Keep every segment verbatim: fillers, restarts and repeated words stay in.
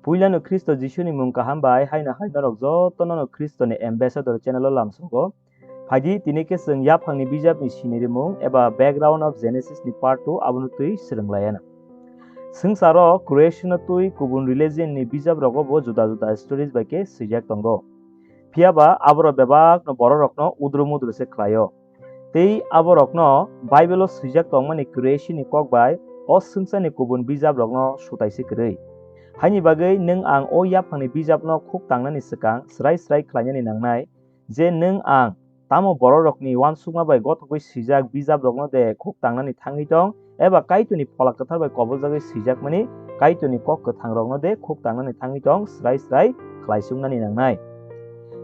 Puilano Khristo Jisuni mung kaham bai haino hai norok jotono no Khristoni Ambassador channel o lamsogo. Phaidi tini khe chwng yaphangni bijapni sinirimung eba Background of Genesis ni part two abono twi swrwng laiana. Swngcharo creation no twi kubun religion ni bijap rogo bo juda juda stories bai khe swijak tongo. Phiya ba aborok bebak no borok rokno udru mudru se khlaio. Tei aborokno Bible o swijak tongmani creation ni kok bai o swngcharni kubun bijap rokno sutai se kwrwi. Haini bagwi nwng ang o yaphangni bijapno khuk tangnani swkang srai srai khlainani nangnai je nwng ang tamo bororokni uansukma bai gothogwi swijak bijaprokno de khuk tangnani thangwi tong, eba Kaitorni Phola Kwthar bai koboljagwi swijakmani Kaitorni kok kwthangrokno de khuk tangnani thangwi tong srai srai khlaisuknani nangnai.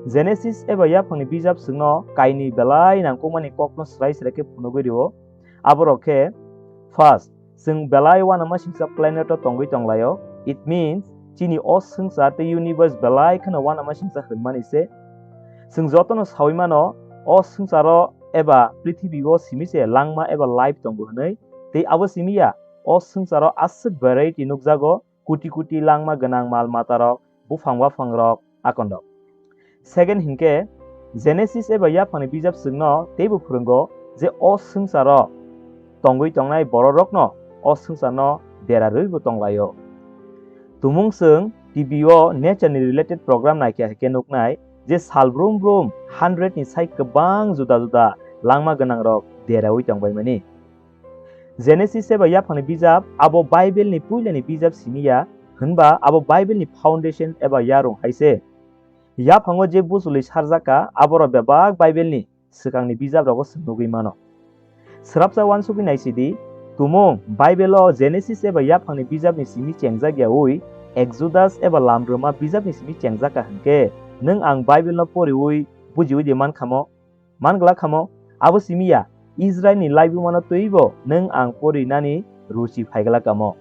Genesis eba yaphangni bijap chwngno kainwi belai nangkukmani kokno srai srai khe phunugwi rio. Aborok khe, first, chwng belai uanamasingcha planet o tongwi tonglaio. It means, chini o swngchar tei universe belai kheno uanamasingcha hwnmani se. Chwng jotono saui mano, o swngcharo eba prithibi o simi se langma eba life tongo hwnwi. Tei abo simi ya, o swngcharo aswk variety nukjago, kuti kuti langma gwnang mal matarok, buphang baphangrok, akondok. Second hinkhe, Genesis eba yaphangni bijap chwngno teibo phwrwngo je o swngcharo tongwi tongnai bororokno o swngcharno dera rwibo tonglaio. Tumung chwng T V o nature ni related program naikha hwnkhe nuknai je sal brum brum hundred ni sai kwbang juda juda langma gwnangrok deraui tongbaimani. Genesis eba yaphangni bijap abo Bible ni puilani bijap simi ya, hwnba abo Bible ni foundation eba yarung hai se. Yaphango je buchulwi sarjak kha, aborok bebak Bible ni swkangni bijaprogo chwng nugwi mano. Swrapsa uansugwi naisidi, tumung Bible o Genesis eba yaphangni bijapni simi chengjak yaui, Exodus eba Lamrwma bijapni simi chengjak kha hwnkhe, nwng ang Bible no poriui bujiui de mankhamo? Man glak khamo, abo simi ya, Israilni laibumano twibo nwng ang porinani ruchi phai glak kamo.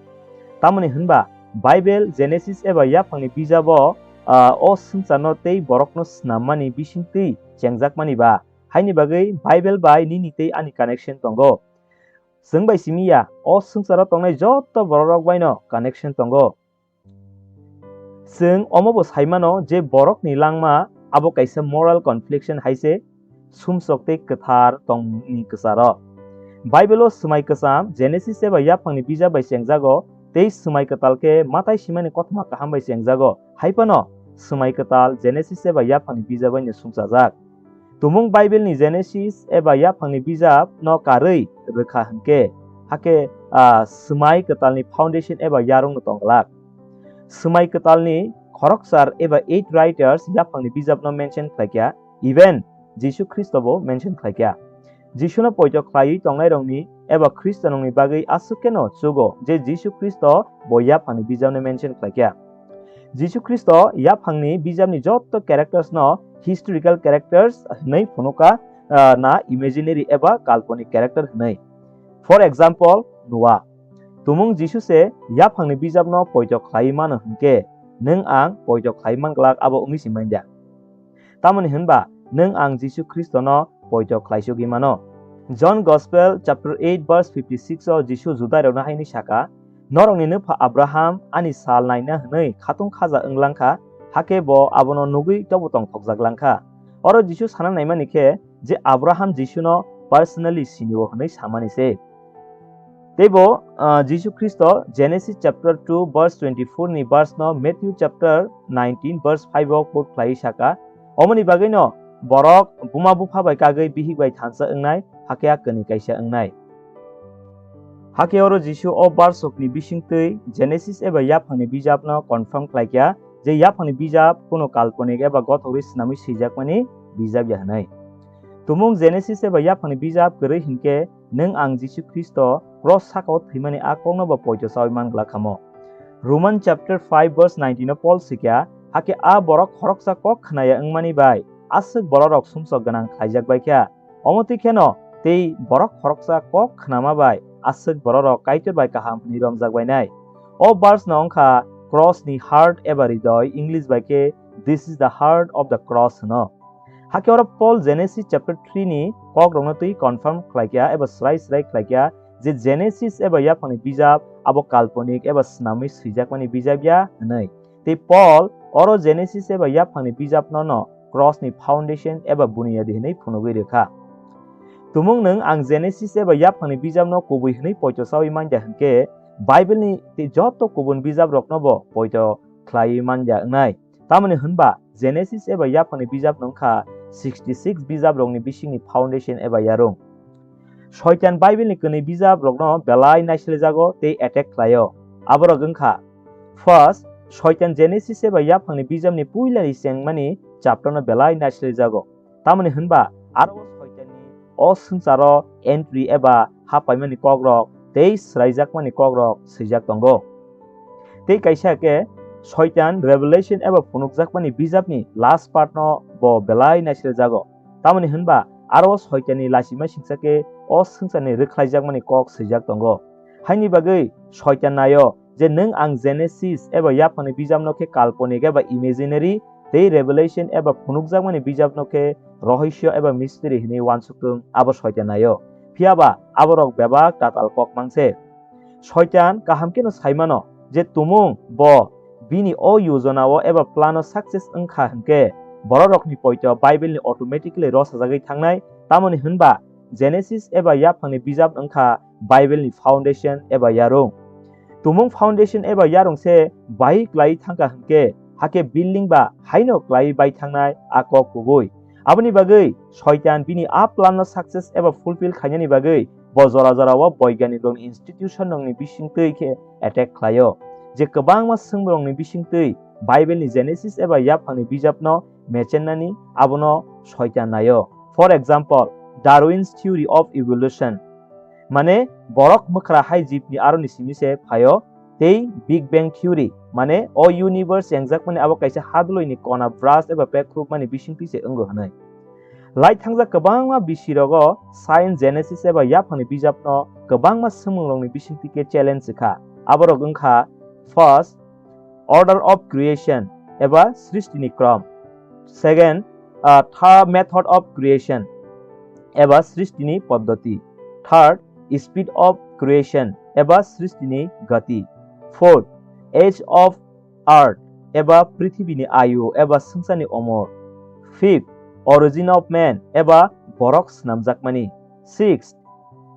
Tamoni hwnba, Bible, Genesis eba yaphangni bijabo, ah, o swngcharno tei borokno snammani bisingtwi chengjakmani ba, haini bagwi Bible bai nini tei ani connection tongo. Chwng bai simi ya, o swngcharo tongnai joto bororok baino connection tongo. Chwng omobo sai mano je borokni langma abo kaisa moral confliction hai se, sumsok tei kwthar tongmungni kwcharo. Bible o swmai kwcham Genesis eba yaphangni bijap bai chengjago tei swmai kwtal khe Matai simani kothoma kaham bai chengjago. Hai phano swmai kwtal Genesis eba yaphangni bijap bai no sumchajak. Tumung Bible ni Genesis eba yaphangni bijap no karwi rwkha hwnkhe, hakhe, ah, swmai kwtalni foundation eba yarung no tong glak. Swmai kwtalni khoroksar eba eight writers yaphangni bijap no mention khlaikha, even Jisu Khristo bo mention khlaikha. Jisuno poito khlaiwi tongnairokni eba Khristanokni bagwi aswk kheno chugo je Jisu Khristo bo yaphangni bijapno mention khlaikha. Jisu Khristo yaphangni bijapni joto characters no historical characters hwnwi phunukha, ah, na imaginary eba kalponik character hwnwi. For example, Noah. Tumung Jisu se yaphangni bijapno poito khlaiwi mano hwnkhe, nwng ang poito khlaiwi man glak abo wngwi se manya. Tamoni hwnba nwng ang Jisu Khristono poito khlaisugwi mano. John Gospel chapter eight verse fifty six o Jisu Judairokno haini saka, "Norokni nwpha Abraham ani sal naina hwnwi khatung khaja wng langkha, hakhe bo abono nugwi tobo tongthokjak langkha." Oro Jisu sana naimani khe je Abraham Jisuno personally sinio hwnwi samani se. Teibo, ah, Jisu Khristo Genesis chapter two verse twenty four ni verse no Matthew chapter nineteen verse five o quote khlaiwi saka, "Omoni bagwino borok buma bupha bai kagwi bihik bai thansa wngnai, hakhe a kwnwi kaisa wngnai." Hakhe oro Jisu o verse rokni bisingtwi Genesis eba yaphangni bijapno confirm khlaikha je yaphangni bijap kuno kalponik eba gothogwi swnamwi swijakmani bijap ya hwnwi. Tumung Genesis eba yaphangni bijap kwrwi hinkhe nwng ang Jisu Khristo cross sakao thwimani a kokno bo poito chaui man glak khamo. Roman chapter five verse nineteen o Paul sikha, "Hakhe a borok khoroksa kok khnaya wngmani bai aswk bororok sumsok gwnang khlaijak bai kha. Omo twi kheno tei borok khoroksa kok khnama bai aswk bororok Kaitor bai kaham hwnwi romjak bainai." O verse no wngkha cross ni heart eba hridoi, English bai khe "This is the heart of the cross" hwno. Hakhe oro Paul Genesis chapter three ni kokrokno twi confirm khlaikha eba srai srai khlaikha je Genesis eba yaphangni bijap abo kalponik eba swnamwi swijakmani bijap ya hwnwi. Tei Paul oro Genesis eba yaphangni bijapno no cross ni foundation eba buniyadi hwnwi phunugwi rwkha. Tumung nwng ang Genesis eba yaphangni bijapno kubui hwnwi poito saui manya hwnkhe, Bible ni tei joto kubun bijaprokno bo poito khlaiwi manya wngnai. Tamoni hwnba Genesis eba yaphangni bijapno wngkha sixty six bijaprokni bisingni foundation eba yarung. Soitan Bible ni kwnwi bijaprokno belai naislejago tei attack khlaio. Aborok wngkha: First, Soitan Genesis eba yaphangni bijapni puilani chengmani chapter no belai naislejago. Tamoni hwnba aro o Soitanni o swngcharo entry eba hapaimani kokrok tei swraijakmani kokrok swijak tongo. Tei kaisa khe Soitan Revelation eba phunukjakmani bijapni last part no bo belai naislejago. Tamoni hwnba aro o Soitanni lachima singsa khe o swngcharni rwkhlaijakmani kok swijak tongo. Haini bagwi Soitan naio je nwng ang Genesis eba yaphangni bijapno khe kalponik eba imaginary tei Revelation eba phunukjakmani bijapno khe rohosyo eba mystery hwnwi uansuktung, abo Soitan naio. Phiyaba aborok bebak tatal kok mangse. Soitan kaham kheno saimano je tumung bo bini o yojona o eba plan o success wngkha hwnkhe, bororokni poito Bible ni automatically rosajagwi thangnai, tamoni hwnba Genesis eba yaphangni bijap wngkha Bible ni foundation eba yarung. Tumung foundation eba yarung se bai klai thangkha hwnkhe, hakhe building ba haino klai bai thangnai a kok kubui. Aboni bagwi Soitan bini a plan no success eba fulfill khainani bagwi bo jora jora o boiganik rokni institution rokni bisingtwi khe attack khlaio, je kwbangma swngmung rokni bisingtwi Bible ni Genesis eba yaphangni bijapno mechennani abono Soitan naio. For example, Darwin's theory of evolution, mane borok mwkhra hai jibni aroni simi se phaio, tei Big Bang theory, mane o universe chengjakmani abo kaisa hadwlwini kona brush eba pekrukmani bisingtwi se wngo hwnwi. Lai thangjak kwbangma bisirogo science Genesis eba yaphangni bijapno kwbangma swngmungrokni bisingtwi khe challenge kha. Aborok wngkha: First, order of creation eba srishtini krom. Second, uh, third, method of creation eba srishtini poddoti. Third, speed of creation eba srishtini gati. Fourth, age of earth eba prithibini ayu eba swngcharni omor. Fifth, origin of man eba borok snamjakmani. Sixth,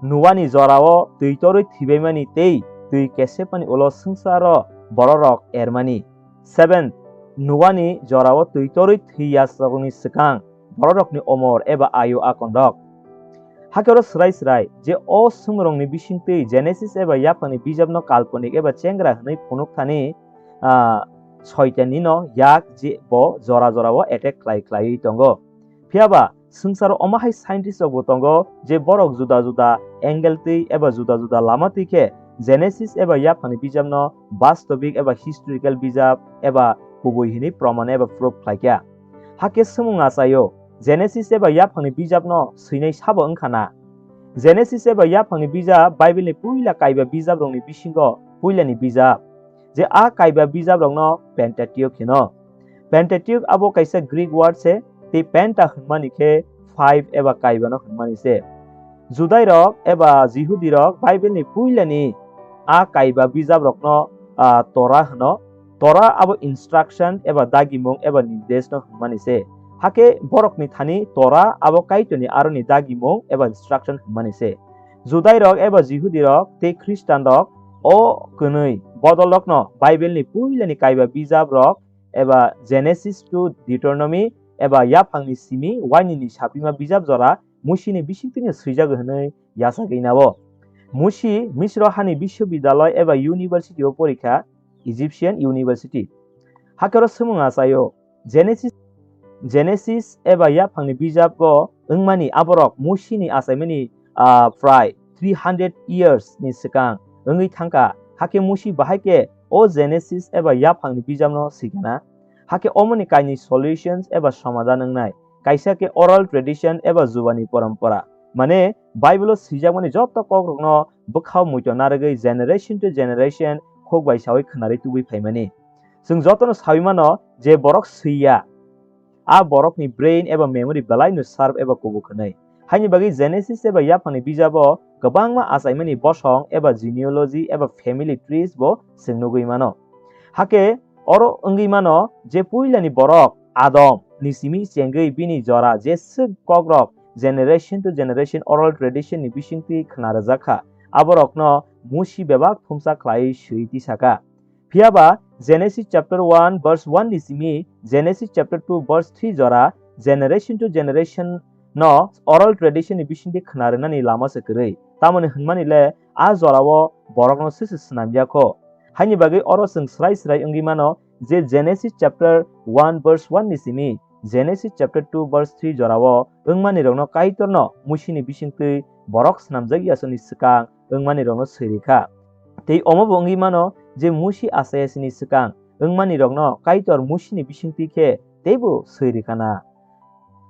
Nuani jorao twi torwi thwibaimani tei twi kesepmani ulo swngcharo bororok ermani. Seventh, Nuani jorao twi torwi thwi yasrokni swkang bororokni omor eba ayu akonrok. Hakhe oro swrai swrai je o swngmungrokni bisingtwi Genesis eba yaphangni bijapno kalponik eba chengra hwnwi phunuk thani, ah, Soitanni no yak je bo jora jora o attack khlai khlaiwi tongo. Phiyaba swngcharo omo hai scientist rok bo tongo je borok juda juda angle twi eba juda juda lama twi khe Genesis eba yaphangni bijapno bastobik eba historical bijap eba kubui hwnwi proman eba proof khlai kha. Hakhe swngmung achaio, Genesis eba yaphangni bijapno swinai sabo wngkha na? Genesis eba yaphangni bijap Bible ni puila kaiba bijaprokni bisingo puilani bijap. Je a kaiba bijaprokno Pentateuch hino. Pentateuch abo kaisa Greek word se, tei penta hwnmani khe five eba kaiba no hwnmani se. Judairok eba Jihudirok Bible ni puilani a kaiba bijaprokno, ah, Torah hwno. Torah abo instruction eba dagimung eba nirdesh no hwnmani se. Hakhe borokni thani Torah abo Kaitorni aroni dagimung eba instruction hwnmani se. Judairok eba Jihudirok tei Khristanrok o kwnwi bodolrokno Bible ni puilani kaiba bijaprok eba Genesis to Deuteronomy eba yaphangni simi wainini sapima bijap jora Musini bisingtwino swijak hwnwi yachagwi nao. Musi Misro hani biswbidaloi eba university o porikha, Egyptian University. Hakhe oro swmung achaio, Genesis, Genesis eba yaphangni bijap o wngmani aborok Musini achaimani, ah, prai three hundred years ni swkang wngwi thangkha. Hakhe Musi bahai khe o Genesis eba yaphangni bijapno swikha na? Hakhe omoni kainwi solutions eba somadhan wngnai. Kaisa khe oral tradition eba jubani parampara. Mane Bible o swijakmani joto kokrokno bwkhao muito narwgwi generation to generation khuk bai saui khwnarwi tubui phaimani. Chwng jotono saui mano je borok swiya, a borokni brain eba memory belaino sharp eba kubuk hwnwi. Haini bagwi Genesis eba yaphangni bijabo kwbangma achaimani bosong eba genealogy eba family trees bo chwng nugwi mano. Hakhe Oro wngwi mano je puilani borok Adam ni simi chengwi bini jora jeswk kokrok generation to generation oral tradition ni bisingtwi khna rwjak kha, aborokno Musi bebak thumsa khlaiwi swi tisaka. Phiyaba Genesis chapter one verse one ni simi Genesis chapter two verse three jora generation to generation no oral tradition ni bisingtwi khna rwnani lama se kwrwi. Tamoni hwnmani le a jorao borokno sese swnamya kho. Haini bagwi oro chwng srai srai wngwi mano je Genesis chapter one verse one ni simi Genesis chapter two verse three jorao wngmani rokno Kaitorno Musini bisingtwi borok swnamjak yasoni swkang wngmani rokno swi rikha. Tei omo bo wngwi mano je Musi Asayasini swkang wngmani rokno Kaitor Musini bisingtwi khe teibo swi rikha na.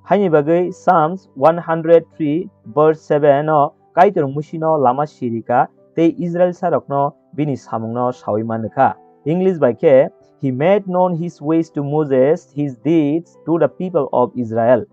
Haini bagwi Psalms one hundred three verse seven o Kaitor Musino lama sirika tei Israel sarokno bini samungno sawi mankha. English bai khe, "He made known his ways to Moses, his deeds to the people of Israel."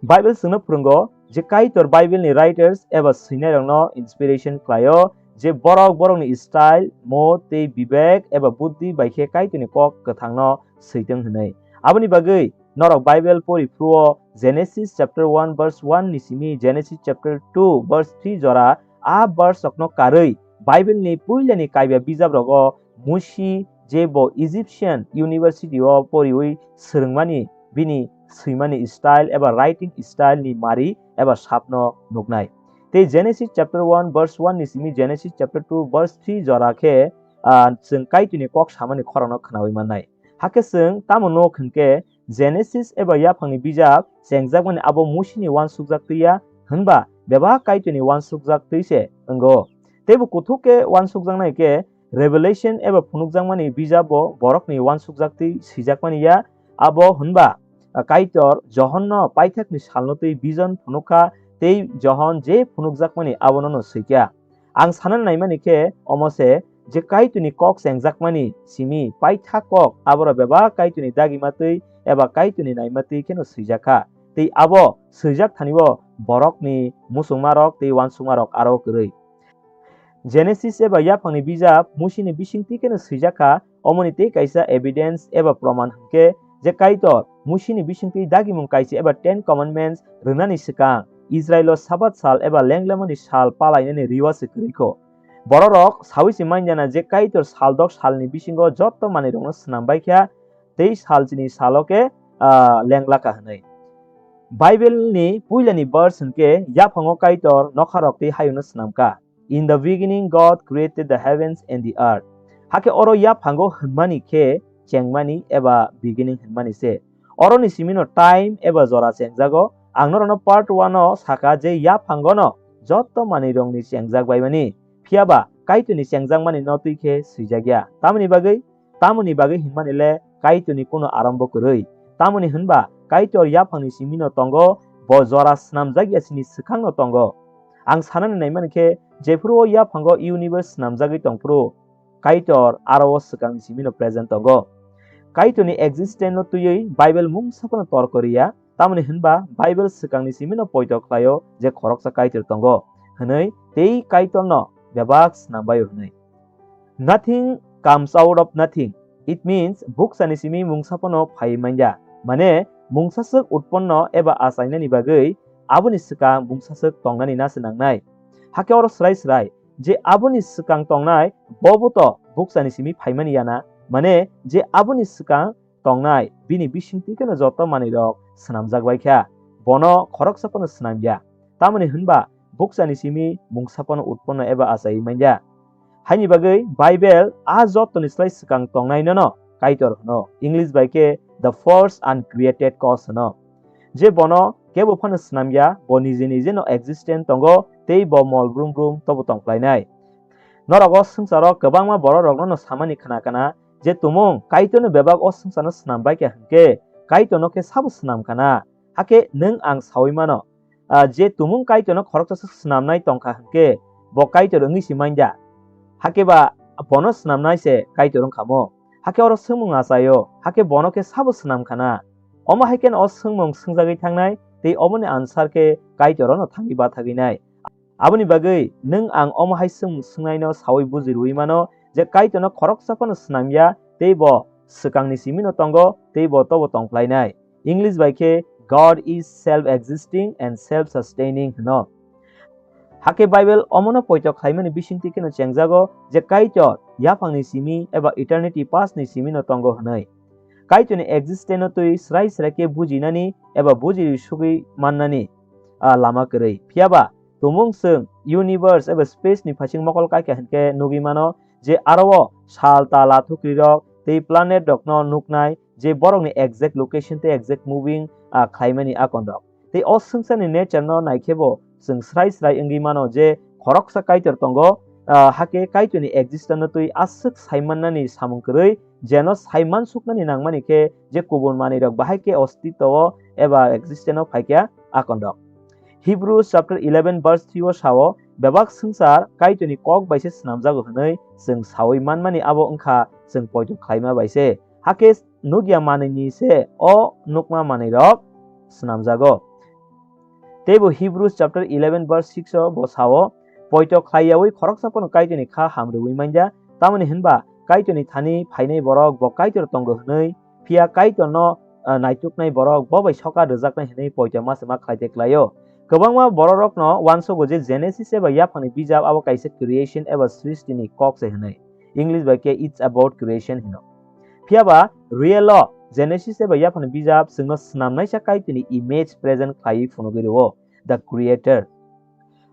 Bible chwngno phwrwngo je Kaitor Bible ni writers eba swinairokno inspiration khlaio je borok borokni style, mood tei bibek eba buddhi bai khe Kaitorni kok kwthangno switwng hwnwi. Aboni bagwi norok Bible pori phuru-o Genesis chapter one verse one ni simi Genesis chapter two verse three jora a verse rokno karwi Bible ni puilani kaiba bijap rogo Musi je bo Egyptian University o poriwi swrwngmani bini swimani style eba writing style ni mari eba sapno nuknai. Tei Genesis chapter one verse one ni simi Genesis chapter two verse three jora khe, ah, chwng Kaitorni kok samani khorangno khnawi mannai. Hakhe chwng tamo nuk hwnkhe Genesis eba yaphangni bijap chengjakmani abo Musini uansukjak twi ya, hwnba bebak Kaitorni uansukjak twi se wngo. Teibo kuthuk khe uansukjaknai khe Revelation eba phunukjakmani bijap bo borokni uansukjak twi swijakmani ya, abo hwnba Kaitor Johonno paithakni salno twi vision phunukha tei Johon je phunukjakmani abono no swikha. Ang sana naimani khe omo se je Kaitorni kok chengjakmani simi paithak kok aborok bebak Kaitorni dagima twi eba Kaitorni naima twi kheno swijakha. Tei abo swijak thani-o borokni muchungmarok tei uansukmarok aro kwrwi. Genesis eba yaphangni bijap Musini bisingtwi kheno swijakha, omoni tei kaisa evidence eba proman hwnkhe je Kaitor Musini bisingtwi dagimung kaisa eba Ten Commandments rwnani swkang Israilo Sabat sal eba lenglemani sal palainani riwa se kwrwi kho. Bororok sawi se manjana je Kaitor saldok salni bisingo joto manwirokno swnam bai kha tei salchini salo khe, ah, lenglaka hwnwi. Bible ni puilani verse hwnkhe yaphango Kaitor nokharok tei hayungno swnamkha. "In the beginning God created the heavens and the earth." Hakhe oro yaphango hwnmani khe chengmani eba beginning hwnmani se. Oroni simino time eba jora chengjago. Ang norokno part one o saka je yaphangono joto manwirokni chengjak baimani. Phiyaba Kaitorni chengjakmani no twi khe swijakya. Tamoni bagwi Tamoni bagwi hinmani le Kaitorni kuno arambo kwrwi. Tamoni hinba Kaitor yaphangni simino tongo, bo jora snamjak yasini swkangno tongo. Ang sanani naimani khe, jephuru o yaphango universe snamjagwi tongphuru, Kaitor aro o swkangni simino present tongo. Kaitorni existence no twiwi Bible mungsa phano torko riya. Tamoni hinba Bible swkangni simino poito khlaio je khoroksa Kaitor tongo hwnwi tei Kaitorno bebak snambaio hwnwi. Nothing comes out of nothing. It means buksani simi mungsa phano phaiwi manya. Mane mungsa swk utponno eba achainani bagwi aboni swkang mungsa swk tongnani na se nangnai. Hakhe oro swrai swrai je aboni swkang tongnai bobo to buksani simi phaimani yana. Mane je aboni swkang tongnai, bini bisingtwi kheno joto manwirok swnamjak bai kha, bono khoroksa phano swnam ya. Tamoni hwnba buksani simi mungsa phano utponno eba achaiwi man ya. Haini bagwi Bible a jotoni slai swkang tongnainono Kaitor hwno, English bai khe the first uncreated cause hwno. Je bono kebo phano swnam ya, bo nije nije no existent tongo tei bo mol brum brum tobo tong khlainai. Norok o swngcharo kwbangma borok rokno no samani khna khna je tumung Kaitorno bebak o swngcharno swnam bai kha hwnkhe Kaitorno khe sabo swnam khna. Hakhe nwng ang sawi mano, ah, je tumung Kaitorno khoroksa swk swnamnai tongkha hwnkhe bo Kaitor wngwi si manya. Hakhe ba bono swnamnai se Kaitor wngkha mo. Hakhe oro swngmung achaio, hakhe bono khe sabo swnam khna. Omo hai kheno o swngmung swngjagwi thangnai tei omoni answer khe Kaitor ono thangwi bathagwi nai. Aboni bagwi nwng ang omo hai swngmung swngnaino sawi buji rwui mano je Kaitorno khoroksa phano swnam ya tei bo swkangni simino tongo, tei bo tobo tongphlainai. English bai khe, "God is self-existing and self-sustaining" hwno. Hakhe Bible omono poito khlaimani bisingtwi kheno chengjago je Kaitor yaphangni simi eba eternity past ni simino tongo hwnwi. Kaitorni existence-no twi srai srai khe bujinani eba bujirwi sugwi mannani, ah, lama kwrwi. Phiyaba tumung chwng universe eba space ni phaising mokol kaikha hinkhe nugwi mano je aro o sal, tal, athukri rok tei planet rokno nuknai je borokni exact location tei exact moving, ah, khlaimani akon rok. Tei o swngcharni nature no naikhebo chwng srai srai wngwi mano je khoroksa Kaitor tongo, ah, hakhe Kaitorni existence no twi aswk saimannani samung kwrwi, jeno saimansuknani nangmani khe je kubun manwirok bahai khe ostitwo eba existence o phaikha akon rok. Hebrews chapter eleven verse three o sao, "Bebak swngchar Kaitorni kok bai se swnamjago" hwnwi chwng saui manmani abo wngkha chwng poito khlaima bai se. Hakhe nukya manwini se o nukma manwirok swnamjago. Teibo Hebrews chapter eleven verse six o bo sao, "Poito khlai yaui khoroksa phano Kaitorni kha hamrwui manya, tamoni hwnba Kaitorni thani phainai borok bo Kaitor tongo hwnwi, phiya Kaitorno, ah, naituknai borok bo bai sokat rwjaknai hwnwi poito ma se ma khlai tei khlaio." Kwbangma bororokno uansugo je Genesis eba yaphangni bijap abo kaisa creation eba sristini kok se hwnwi. English bai khe "It's about creation" hino. Phiyaba real o Genesis eba yaphangni bijap chwngno swnamnaisa Kaitorni image present khlaiwi phunugwi rwo, the creator.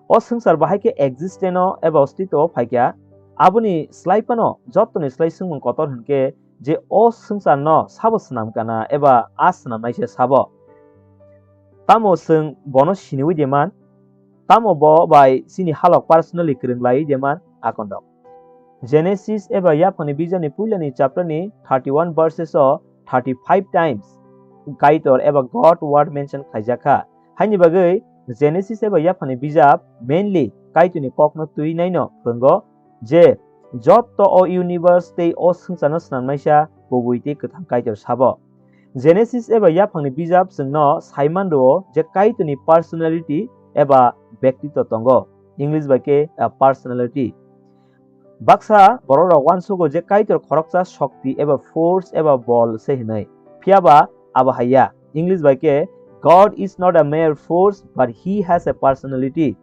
O swngchar bahai khe existence o eba ostitwo o phaikha, aboni slai phano jotoni slai swngmung kotor hinkhe je o swngcharno sabo swnamkana eba a swnamnaisa sabo? Tamo chwng bono siniui de man? Tamo bo bai chini halok personally kwrwng laiui de man? Akondok. Genesis eba yaphangni bijapni puilani chapter ni thirty-one verses o thirty-five times Kaitor eba God word mention khlaijak kha. Haini bagwi Genesis eba yaphangni bijap mainly Kaitorni kokno twi naino phwrwngo je joto o universe tei o swngcharno swnamnaisa kubui tei kwthang Kaitor sabo. Genesis eba yaphangni bijap chwngno saiman rwo je Kaitorni personality eba bektitw tongo, English bai khe, uh, personality. Baksa bororok uansugo je Kaitor khoroksa shokti eba force eba bol se hwnwi. Phiyaba abo hai ya. English bai khe, "God is not a mere force, but he has a personality."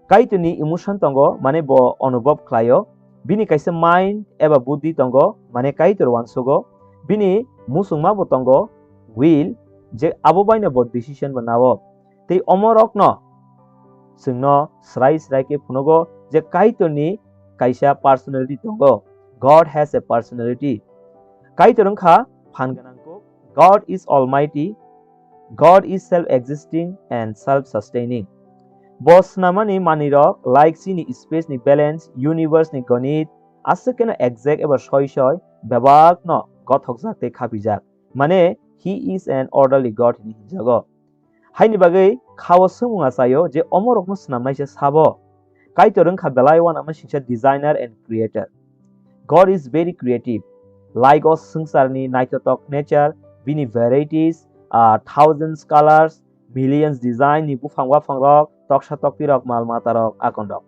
Kaitorni emotion tongo, mane bo onubhob khlaio. Bini kaisa mind eba buddhi tongo, mane Kaitor uansugo. Bini musungma bo tongo, will, je abo baino bo decision bo nao. Tei omorokno chwngno srai srai khe phunugo je Kaitorni kaisa personality tongo. God has a personality. Kaitor wngkha phan gwnang kuk. God is almighty. God is self-existing and self-sustaining. Bo swnamani manwirok like chini space ni balance, universe ni gonit, aswk kheno exact eba soi soi bebakno gothokjak tei khapijak. Mane, he is an orderly God hwnwi hwnjago. Haini bagwi khao swngmung achaio je omorokno swnamnaisa sabo. Kaitor wngkha belai uanama singsa designer and creator. God is very creative. Like o swngcharni naithotok nature, bini varieties, ah, thousands colors, millions design ni buphang baphangrok, toksa toktirok, mal matarok, akonrok.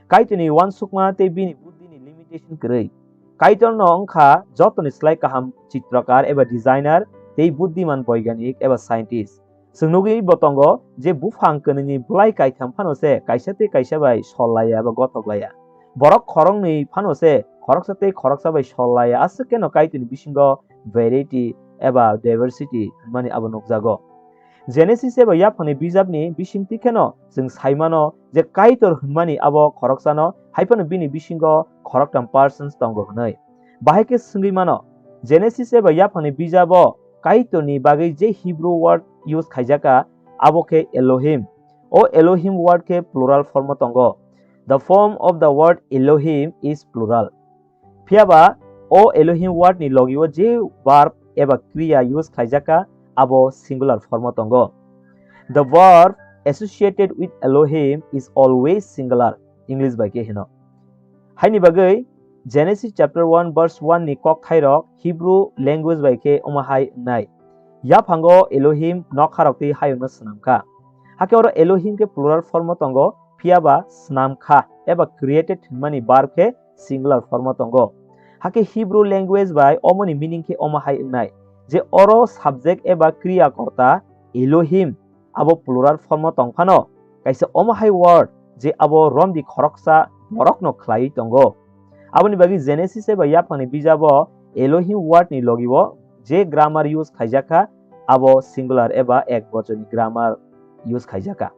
Kaitorni uansukma tei bini buddhini limitation kwrwi. Kaitorno wngkha jotoni slai kaham chitrokar eba designer tei buddhiman boiganik eba scientist. Chwng nugwi bo tongo je buphang kwnwini bwlai kaitham phano se kaisa tei kaisa bai sol laiya eba gothok laiya. Borok khoroknwi phano se khoroksa tei khoroksa bai sol laiya, aswk kheno Kaitorni bisingo variety eba diversity hwnmani abo nukjago. Genesis eba yaphangni bijapni bisingtwi kheno chwng sai mano je Kaitor hwnmani abo khoroksano, hai phano bini bisingo khoroktham persons tongo hwnwi. Bahai khe swngwi mano, Genesis eba yaphangni bijabo Kaitorni bagwi je Hebrew word use khaijakha, abo khe Elohim. O Elohim word khe plural form o tongo. The form of the word Elohim is plural. Phiyaba o Elohim word ni logio je verb eba kriya use khlaijakha, abo singular form o tongo. The verb associated with Elohim is always singular, English bai khe hino. Haini bagwi Genesis chapter one verse one ni kokthairok Hebrew language bai khe omo hai wngnai: Yaphango Elohim nokharok tei hayungno swnam kha. Hakhe oro Elohim khe plural form o tongo, phiyaba swnam kha eba created hwnmani verb khe singular form o tongo. Hakhe Hebrew language bai omoni meaning khe omo hai wngnai je oro subject eba kriya korta Elohim abo plural form o tong phano kaisa omo hai word je abo romdi khoroksa borokno khlaiwi tongo. Aboni bagwi Genesis eba yaphangni bijabo Elohim word ni logi o je grammar use khaijak kha abo singular eba ek bochoni grammar use khaijak kha.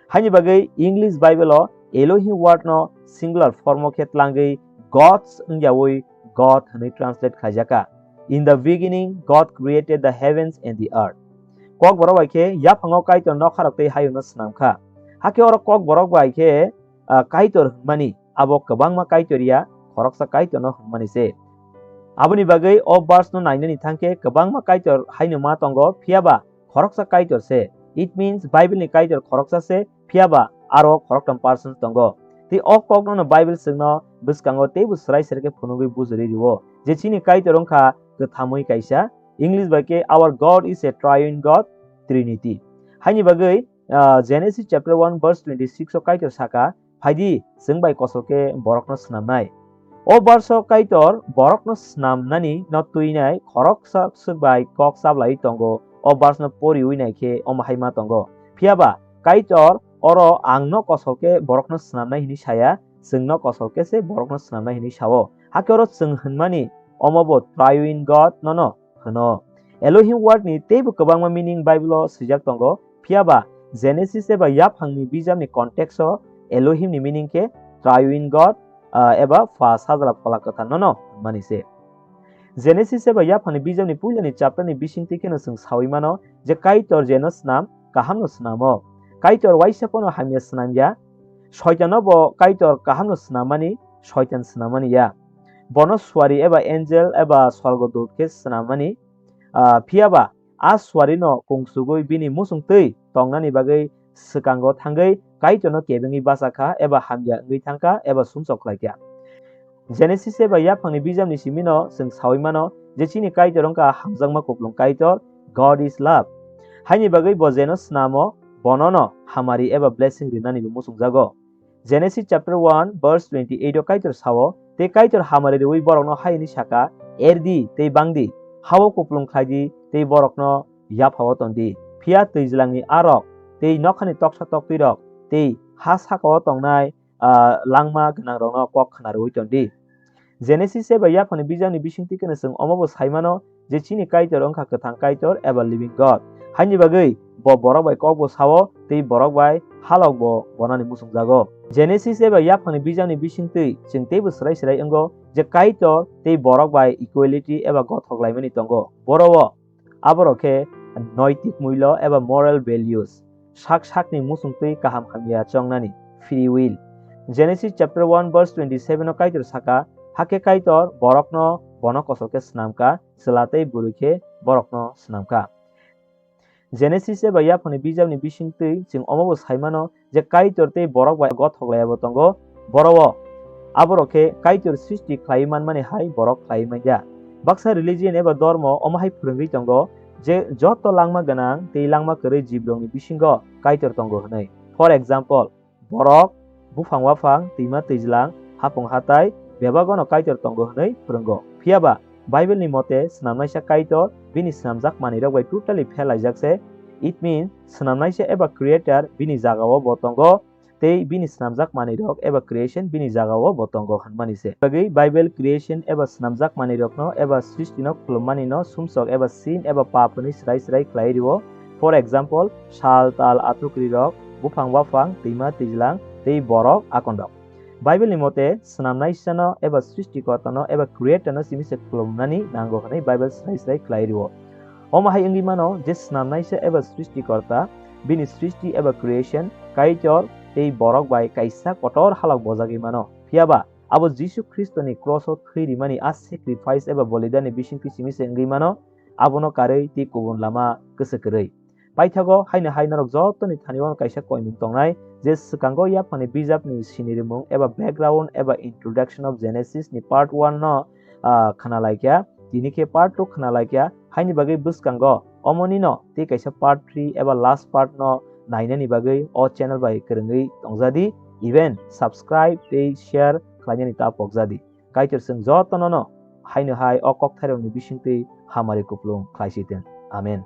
Haini bagwi English Bible o Elohim word no singular form o khe tlangwi gods wngyawi God hwnwi translate khaijak kha. In the beginning, God created the heavens and the earth. Kokborok bai khe yaphango Kaitor nokharok tei hayungno swnam kha. Hakhe oro Kokborok bai khe, ah, Kaitor hwnmani abo kwbangma Kaitor ya, khoroksa Kaitorno hwnmani se. Aboni bagwi o verse no nainani thangkhe kwbangma Kaitor haino ma tongo, phiyaba khoroksa Kaitor se. It means Bible ni Kaitor khoroksa se, phiyaba aro khoroktham persons tongo. Tei o kokno no Bible chwngno bwskango teibo swrai swrai khe phunugwi bujorwi rwo je chini Kaitor wngkha kwthamwi kaisa. English bai khe, "Our God is a triune God, Trinity." Haini bagwi, ah, Genesis chapter one verse twenty six o Kaitor saka, "Phaidi, chwng bai kosol khe borokno swnamnai." O verse o Kaitor borokno swnamnani no twinai khoroksa swk bai kok chablai tongo. O verse no poriwi nai khe omo hai ma tongo. Phiyaba Kaitor oro "Ang no kosol khe borokno swnamnai" hwnwi saya, "Chwng no kosol khe se borokno swnamnai" hwnwi sao. Hakhe oro "chwng" hwnmani omo bo Triune God no no hwno. Elohim word ni teibo kwbangma meaning Bible o swijak tongo, phiyaba Genesis eba yaphangni bijapni context o Elohim ni meaning khe Triune God, ah, eba Pha, Sajla, Phola Kwthar no no hwnmani se. Genesis eba yaphangni bijapni puilani chapter ni bisingtwi kheno chwng saui mano je Kaitor jeno swnam, kahamno swnamo. Kaitor waisa pono hamya swnam ya. Soitano bo Kaitor kahamno swnam mani, Soitan swnam mani ya. Bono suari eba angel eba sorgodut khe swnam mani, ah, phiyaba a suarino kungsugwi bini muchungtwi tongnani bagwi swkango thangwi Kaitorno kebengwi bacha kha eba hamya wngwi thang kha eba sumsok khlai kha. Genesis eba yaphangni bijapni simino chwng saui mano je chini Kaitor wngkha hamjakma kuplung Kaitor, God is love. Haini bagwi bo jeno swnamo, bonono hamari eba blessing rinanibo muchungjago. Genesis chapter one verse twenty eight o Kaitor sao, tei Kaitor hamari rwui borokno hai hwnwi saka, "Erdi tei bangdi, hao kuplung khlaidi tei borokno yaphao tondi. Phiya twijlangni arok tei nokhani toksa toktwirok tei ha sakao tongnai, ah, langma gwnangrokno kok khna rwui tondi." Genesis eba yaphangni bijapni bisingtwi kheno chwng omobo sai mano je chini Kaitor wngkha kwthang Kaitor eba living God. Haini bagwi bo borok bai kokbo sao tei borok bai halokbo bonani muchungjago. Genesis eba yaphangni bijapni bisingtwi chwng teibo swrai swrai wngo je Kaitor tei borok bai equality eba gothok laimani tongo. Boro o Aborok khe noitik muilo eba moral values, sak sakni muchungtwi kaham hamya chongnani, free will. Genesis chapter one verse twenty seven o Kaitor saka, "Hakhe Kaitor borokno bono kosol khe swnam kha, chwla tei bwrwi khe borokno swnam kha." Genesis eba yaphangni bijapni bisingtwi chwng omobo sai mano, je Kaitor tei borok bai gothok laiya bo tongo, boro o. Aborok khe Kaitor srishti khlaiwi manmani hai borok khlaiwi manya. Baksa religion eba dormo omo hai phwrwngwi tongo je joto langma gwnang tei langma kwrwi jibrokni bisingo Kaitor tongo hwnwi. For example, borok, buphang waphang, twima twijlang, hapung hatai, bebagono Kaitor tongo hwnwi phwrwngo. Phiyaba Bible ni mote, swnamnaisa Kaitor bini swnamjak manwirok bai totally phelaijak se. It means, swnamnaisa eba creator bini jagao bo tongo, tei bini swnamjak manwirok eba creation bini jagao bo tongo hwnmani se. Bagwi Bible creation eba swnamjak manwirokno eba srishti no khulummani no sumsok eba sin eba pap hwnwi swrai swrai khlai rwo. For example, sal, tal, athukri rok, buphang waphang, twima twijlang, tei borok akondok. Bible ni mote, swnamnaisano eba srishtikortano eba creatorno simi se khulumnani nango hwnwi Bible srai srai khlai rwo. Omo hai wngwi mano je swnamnaisa eba srishtikorta, bini srishti eba creation, Kaitor tei borok bai kaisa kotor halok bojagwi mano. Phiyaba abo Jisu Khristoni cross-o thwi rimani a sacrifice eba bolidanni bisingtwi simi se wngwi mano, abono karwi tei kubun lama kwswk kwrwi. Paithago haino hai norok jotoni thani-o kaisa koimung tongnai, je swkango yaphangni bijapni sinirimung eba background eba introduction of Genesis ni part one no, ah, khna laikya, tini khe part two khna laikya, haini bagwi bwskango omonino tei kaisa part three eba last part no nainani bagwi o channel bai kwrwngwi tongjadi, even subscribe tei share khlainani ta pokjadi. Kaitor chwng jotono no Haino hai o kokthairokni bisingtwi hamari kupulung khlaisitwng. Amen.